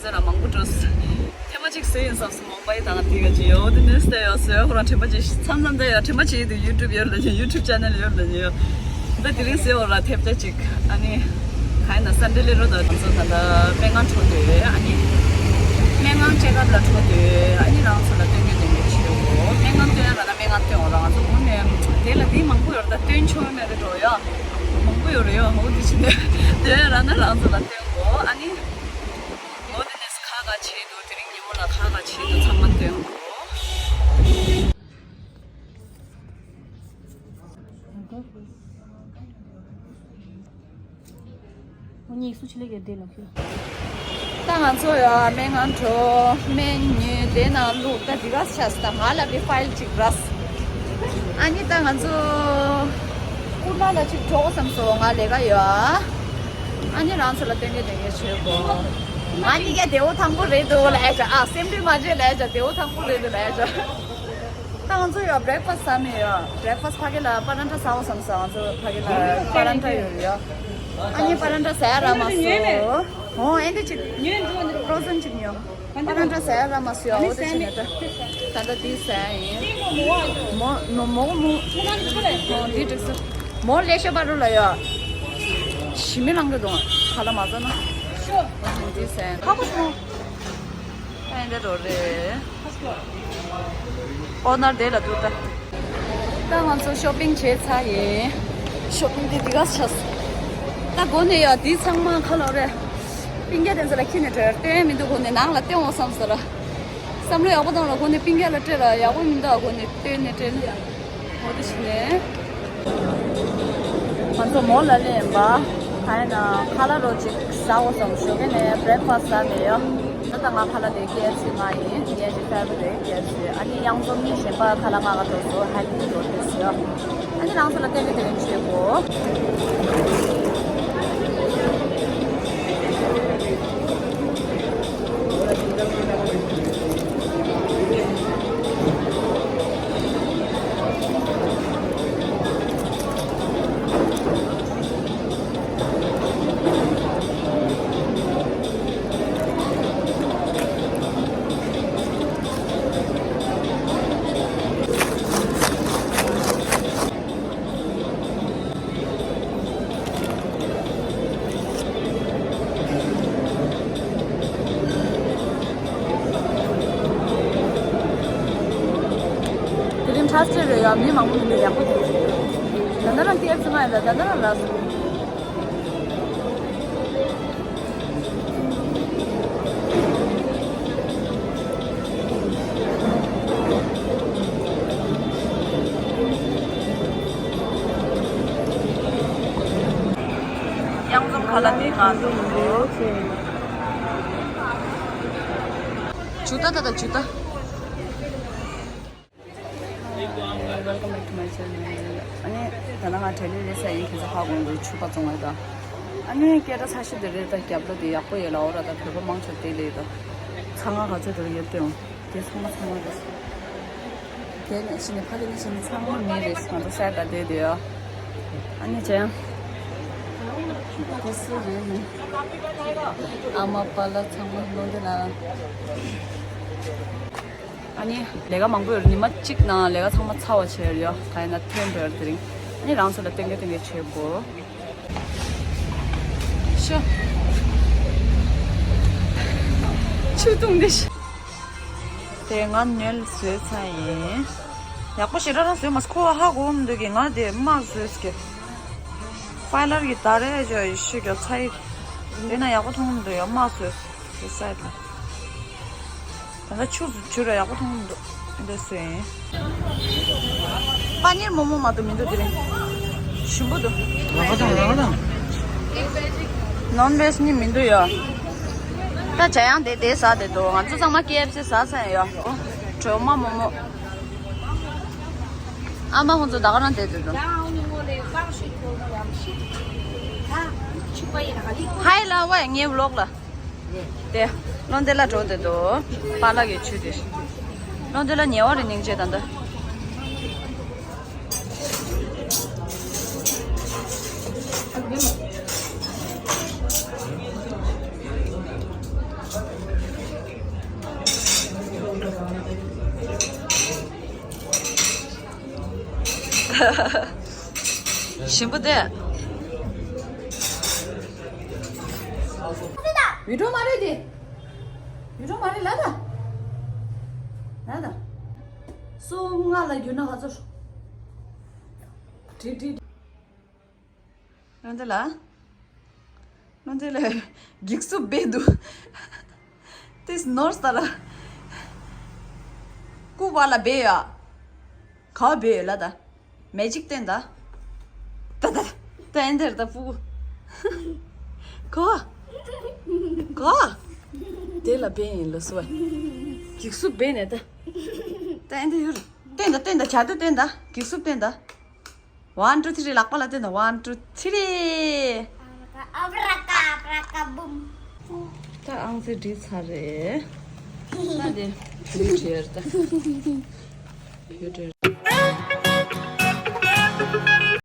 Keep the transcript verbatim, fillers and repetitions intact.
ཟེར་ལ་མང་པོ་འགྲོ། ཐེངས་མ་གཅིག་ཟེར་ཡིན་བསམ་སོང་། མོང་པའི་དང་དེ་ག་ཅི་ཡོད་དེ་ནས་ཟེར་ཡོད་ཟེར། ཁོ་རང་དྲན་པ་ཅིག་མཚམས་མཚམས་ད་ཡོད་དྲན་པ་ཅིག་དེ་ཡུ་ཊུབ་ཡོད་ལ་ཡུ་ཊུབ་ཆེ་ནལ་ཡོད་ལ་ཡོད། ད་དེ་རིང་ཟེར་བ་ལ་ཐེབས་ཆ་ཅིག་ཨ་ནི་ག་ཡིན་ན་སན་ཌེ་ལེ་རོ་ད་ང་ཚོ་ད་ལྟ་སྨན་ཁང་འགྲོ་དུས་ཨ་ནི་སྨན་ཁང་ཅེག་ཨབ་ལ་འགྲོ་དུས་ཨ་ནི་རང་ཚོ་ལ་སྟོན་གྱི་སྟོན་གྱི་ཆེ་བོ། སྨན་ཁང་སྟོན་ཡ་ར་ན་སྨན་ཁང་སྟོན་འོ་རང་ཚོ་དངོས་གནས་དེ་ལ་དེ་མང་པོ་ཡོད་ར། ད་སྟོན་ཆོག་མེད་རེད་འགྲོ་ཡ་མང་པོ་ཡོད་རེད་ཡ། འོ་དེ་ཕྱིན་ནས་སྟོན་ཡ་ར་ན་རང་ཚོ་ལ་སྟོན་གོ་ཨ་ནི། ལོ་དེ་ནས་ཁ་ཁ་བྱེད་འདུག་དེ་རིང་ཉིན་མོ་ལ་ཁ་ཁ་བྱེད་འདུག་ཚང་མ་སྟོན་གོ། ད་ང་ཚོ་ཡ་སྨན་ཁང་འགྲོ་སྨན་ཉོས་དེ་ནང་བླུགས། ད་འདི་ག་ཆགས་སོང་། ད་ང་ལ་བི་ཕའིལ་ཅིག་རག་སོང་། ཨ་ནི་ད་ང་ཚོ་ཀུར་ལ་ལ་ཅིག་འགྲོ་བསམ་སོང་། ང་ལས་ཀ་ཡོད་ཨ། ཨ་ནི་རང་ཚོ་ལ་སྟོན་གྱི་སྟོན་གྱི་བྱེད་དགོས། ང་གཉིས་ཀ་དེའུ་ཐང་པོ་རེད་འདུག་ལབ་ཡ་ཅག་ཨ་སེམས་འདུན་མ་བྱེད་ལབ་ཡ་ཅག་དེའུ་ཐང་པོ་རེད་འདུག་ལབ་ཡ་ཅག་ད་ང་ཚོ་ཡོད་བྷི་རེག་ཕ་སི་ཟ་མེད་ཡོད། བྷི་རེག་ཕ་སི་ཕ་གི་ལ་པ་རན་ཏྲ་ཟ་བ་བསམ་སོང་། ང་ཚོ་ཕ་གི་ལ་པ་རན་ཏྲ་ཡོད་ཡོད། ཨ་ནི་པ་རན་ཏྲ་ཟ་ཡ་རག་མ་སོང་། འོ་ཨེ་འདི་ཅིག་ཕྲོ་ཟན་ཅིག་ཉོ། པ་རན་ཏྲ་ཟ་ཡ་རག་མ་སོང་། འོ་དེ་ཕྱིན་ནས་ད་ད་ལྟ་འདི་ཟ་ཡ་ཡིན། མོ་ནོ་མོ་མོ། འོ་འདི་འགྲིག་སོང་། མོ་ལེ་ཤ་པ་རུ་ལ་ཡོད། ཞི་མི་ལང་གི་འདུག་ཁ་ལ་མ་ཟ་ན། འདི་ཟ་ཡ་ཁ་པོ་སོང་། ཨེ་འདྲ་རོ་རེད། ཨོ་ནར་དེ་ལ་འདུག་ད། ད་ང་ཚོ་ཤོ་པིང་བྱས་ཚར་ཡིན། ཤོ་པིང་དེ་འདི་ག་ཆགས། ད་སྒོ་ནས་ཡ་དེ་ཚང་མ་ཁ་ལོ་རེད། པིང་རྒྱ་དེ་ཚོ་ལ་ཁྱེར་ནས་འགྲོ་ཡ་སྟོན་མི་འདུག་སྒོ་ནས་ནང་ལ་སྟོན་འོང་བསམ་ཟེར། བསམ་བློ་ཡག་པོ་བཏང་ལ་སྒོ་ནས་པིང་རྒྱ་ལ་སྤྲད་ལ་ཡག་པོ་མི་འདུག་སྒོ་ནས་སྟོན་ནས་སྤྲད་ན། འོ་དེ་བྱས་ནས། ང་ཚོ་མོ་ལ་ལེན་པ། ག་ཡིན་ན་ཁ་ལག་རོ་ཅིག་ཟ་འོ་བསམ་ཞོགས་ཀས་ནས་བྷི་རེག་ཕ་སི་ཟ་མེད་ཡོ། ད་ལྟ་ང་ཁ་ལག་དེ་ཀེ་ཨེཕ་སི་ང་ཡིན། ངའི་ཕེ་ཝ་རི་ཊི་ཀེ་ཨེཕ་སི། ཨ་ནི་གཡང་འཛོམས་གཉིས་གཞན་པ་ཁ་ལག་ང་ག་འགྲོ་སོ་ཧ་ལི་འགྲོ་དེ་སི་ཡོ། ཨ་ནི་རང་ཚོ་ལ་སྟོན་གྱི་དེ་རིང་བྱེད་དགོས། དེ་རིང་ཁྲ་སྤྲད་རེད་ཡ། མི་མང་པོ་མི་འདུག་ཡག་པོ་འདུག་ད་ལྟ་རང་ཀེ་ཨེཕ་སི་མ་ཡིན་ད་ད་ལྟ་རང་ལ་སོང་། གཡང་འཛོམས་ཁ་ལག་དེ་ང་འདུག་ཇུ་ཏ་ད་ད་ཇུ་ཏ། Welcome back to my channel. ཨ་ནི་ད་ནང་ང་གྲལ་ལས་ལས་ས་ཡིན། ཁྱེད་ཚོ་ཧ་གོ་འདུག་ཆུ་ཁ་བཙོང་བ་དང་། ཨ་ནི་སྐད་གྲགས་ཚ་ཤོས་དེ་རེད། ད་རྒྱབ་ལོགས་དེ་ཡག་པོ་ཡོད་ལ། འོ་ར་ད་བོད་པ་མང་ཆེ་དེ་ལས་ད་ཚང་མ་ག་ཚོད་དེ་ཡོད་དེ་འོང་། དེ་ཚང་མ་ཚང་མ་རེད། དེ་ནས་ཕྱི་ནས་ཕ་གི་ནས་ཕྱི་ནས་ཚང་མ་མི་རེད། ང་ཚོ་སར་ད་བསྡད་དེ་ཡོད། ཨ་ནི་ཅང་དེ་སུ་རེད་ནི། ཨ་མ་པ་ལགས་ཚང་མ་ལོ་འདི་ན། ཨ་ནི་ལས་ཀ་མང་པོ་ཡོད་རེད། ཉི་མ་གཅིག་ནང་ལས་ཀ་ཚང་མ་ཚར་བ་བྱས་ཡོད། ག་ཡིན་ན་ཐོན་འགྲོ་ཡོད་དེ་རིང་། ཨ་ནི་རང་ཚོ་ལ་སྟོན་གི་སྟོན་གི་བྱེད་དགོས། ཤོ། ཆུ་བཏུང་དེ་ཤི། དེ་ང་ནོལ་བཟོས་ཚར་ཡིན། ཡག་པོ་ཞེ་དྲག་རང་བཟོས་མ་སོང་། ཁོ་ཧ་གོ་མི་འདུག་གི། ང་དེ་དམར་བཟོས་ཀྱི། ཕའི་ལར་གྱི་ད་རེས་ཅོ་ཡི་ཤུ་གྱ་ཚ་ཡི། དེ་ན་ཡག་པོ་མཐོང་མི་འདུག་ཡ། དམར་བཟོས་དེ་སའི་ད། ད་ལྟ་ཆུ་ཆུ་ར་ཡག་པོ་མཐོང་མི་འདུག་འདི་སུ་ཡིན། པ་ནིར་མོག་མོག་མ་གཏོགས་མི་འདུག་དེ་རིང་ཞིམ་པོ་འདུག་ར་བ་དང་ར་བ་དང་། ནོན་བེཇ་ནི་མི་འདུག་ཡ། ད་ཇ་ཡང་དེ་ཟ་དེ་འདུག་ང་ཚོ་ཚང་མ་ཀེ་ཨེཕ་སི་ཟ་ས་ཡ། གྲོ་མ་མོག་མོག་ཨ་མ་ཁོང་ཚོ་ད་ག་རང་བསྡད་འདུག་ཧའི་ལ་ཝའི་ངའི་ཝི་ལོག་ལ། དེ། བློན་འདི་ལ་འགྲོ་འདི་འདུག་པཱ་ལགས་ཀྱི་ཆུ་དེ། བློན་འདི་ལ་ཉེ་བ་རེ་སྙིང་རྗེ་ད་འདི། ཞིམ་པོ་དེ། ཡུ་ཊོ་མ་རེད་དེ། ཡུ་ཊོ་མ་རེད་ལ་ད། ལ་ད། སོ་ལྔ་ལ་བསྒྱུར་ན་ག་ཚོད། བྲིས་བྲིས། ལོན་དེ་ལ། ལོན་དེ་ལ། འགྱིག་སུབ་སྦས་འདུག་དེས་ནོར་ས་ལ། སྐུ་བ་ལ་སྦས་ཡ། ག་བ་སྦས་ཡོད་ལ་ད། མེ་ཇིག་བསྟན་ད། ད་ད། ད་ཨེ་འདིར་ད་ཕུ་གུ། ག་བ། ག་བ། དེ་ལ་སྦས་ཡིན་ལོ་སུ་བ། འགྱིག་སུབ་སྦས་ནས་ད། ད་ཨེ་འདི་ཡོད། བསྟན་ད་བསྟན་ད་བྱ་དུ་བསྟན་ད་འགྱིག་སུབ་བསྟན་ད། One, two, three. ལག་པ་ལ་བསྟན་ད། One, two, three. Abracadabra, boom. ད་ཨང་རྩིས་བྲིས་ཚར་རེད། ད་དེ་བུ་བྲིས་ཡར་ད། བུ་བྲིས།